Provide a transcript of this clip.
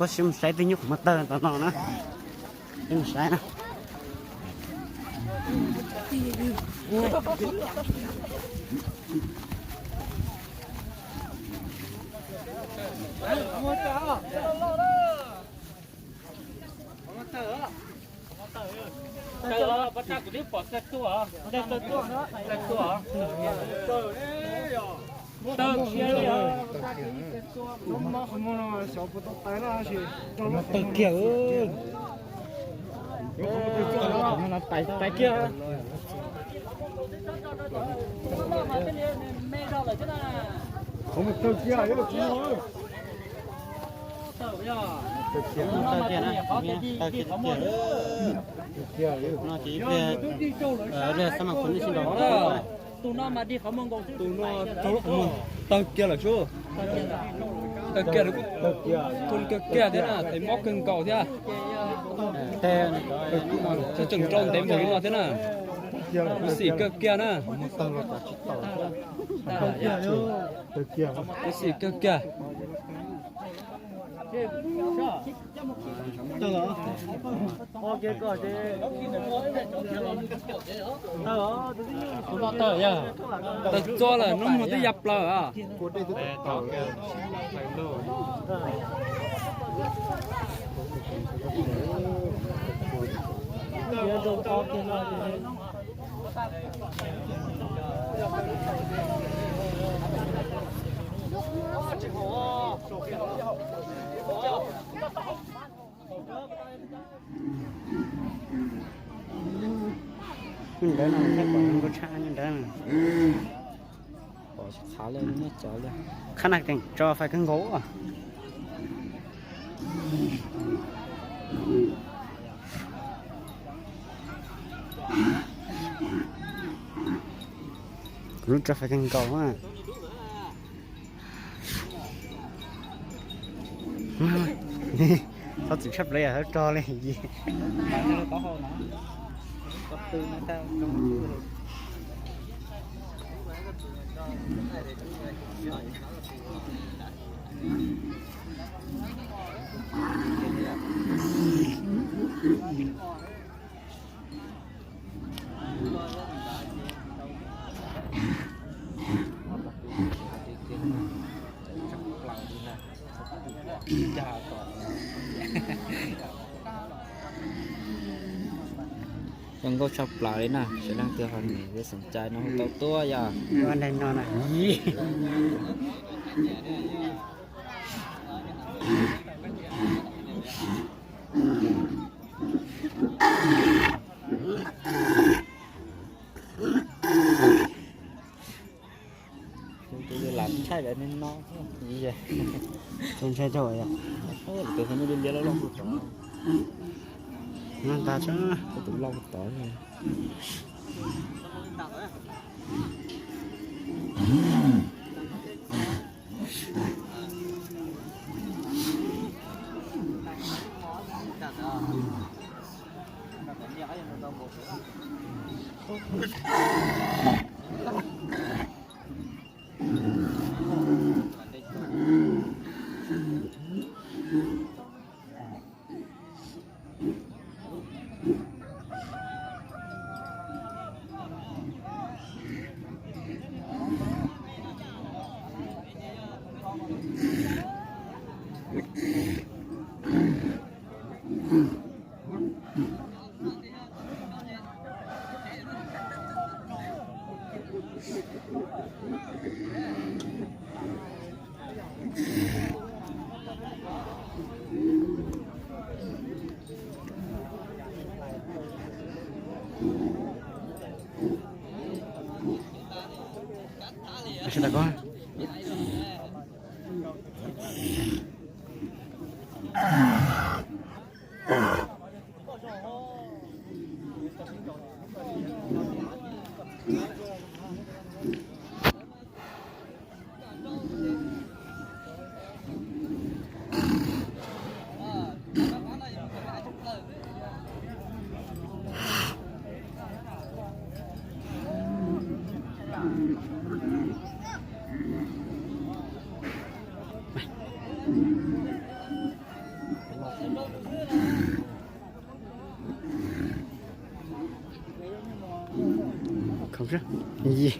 Peb sim mus saib tej nyuag qhov muag tawg ntawm no na. Peb mus saib na. Tawg kiag. Tais kiag. Tawg kiag na, tawg kiag tiag. No ces ib pliag, ib pliag xab mas kuv nej sib nrog. Tus no mas di qhov muag nkaus xwb. Tus no tawg kiag lawm sub. Tawg kiag, tawg kiag thiab na, tes mob kawg nkaus thiab. Tseem rau ntev mus li no thiab na. Kuv xim kawg kiag na. Kuv xim kawg kiag. Tawg txo lawm, hnub muag twb ya plaws a. Ntawd no, pom nkauj tshaj ntawd. Pom tsis qhav li, nej cov li. Qhab na tseem tso fais kawg nkaus. Kuv lub tso fais kawg nkaus na. Txhob txwm tshaj plaws yog txhob rog li. Zoo nkauj tshaj plaws li na, sawv daws leej twg ho nyiam xom cai no hu tau tuaj yog. Tus lam tshaj lawm no, tus ntshai tau yom. Tus liab liab loj loj tod, tus loj tod. Yis,